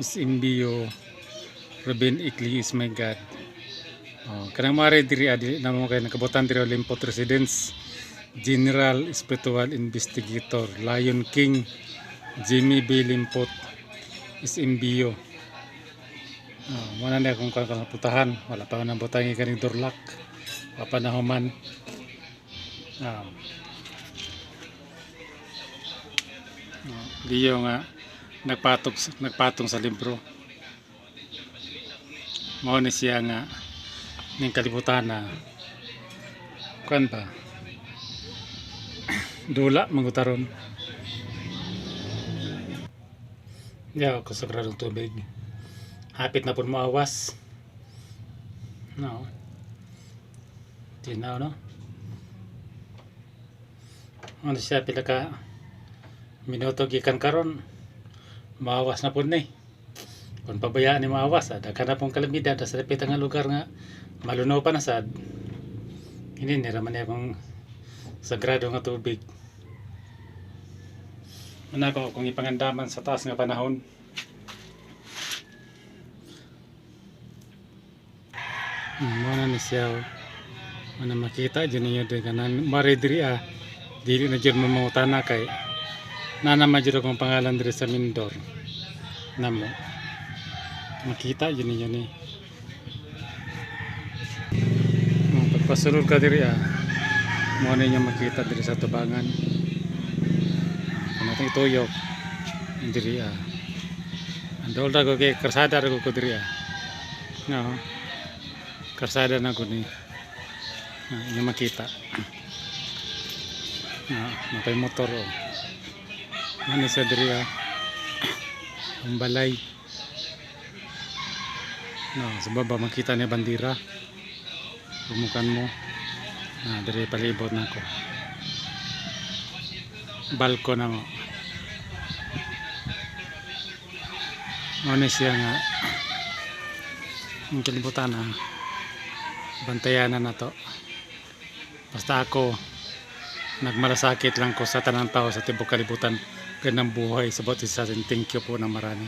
SMBU Ruben Ecleo is my God. Oh, kanang mare diri adi namo kay nakabutan diri, Limpot Residence, General Spiritual Investigator Lion King Jimmy B. Limpot SMBU. Oh, mo na akong kan putahan, wala pa nang butang kaning door lock. Wa pa na human. Ah. Oh, Leo nga nagpatong sa libro. Mao ni siya nga ning kalibutan na kuan ba, dula mangutaron. Ya ako sa sagradong tubig. Hapit na po moawas. No. Tinaw, no? Ano siya, pila ka minuto gikan karon maawas na po ni. Kung pabayaan ni maawas, daghan na pong kalamidad sa dapit nga lugar nga malunaw pa na sad. Ini ni raman niya akong sagrado nga tubig. Ano ko kung ipangandaman sa taas nga panahon. Mao na ni siya, oh. Mao na makita dyan ninyo din kanan mare diri ah. Dili na jud mo mangutana kay nana man jud akong pangalan diri sa Mindor. Namo. Makita jud ninyo ni. Pagpasulod ka diri ah. Mao na ninyo makita diri sa tubangan. Ano itong ituyok diri ah. Andol ra ko kay karsada ra ko diri ah. No. Karsada na ko ni. Ah, inyo makita. Ah, napay motor, oh. Ano sa diri ah. Ang balay. No, sa baba makita ni bandira. Rumukan mo. Ah, diri palibot na ko. Balko na mo. Ano siya nga ang kalibutan ah. Bantayan na to. Basta ako nagmalasakit lang ko sa tanang tao sa tibok kalibutan. Ganang buhay sa bawat isa. Thank you po na marami.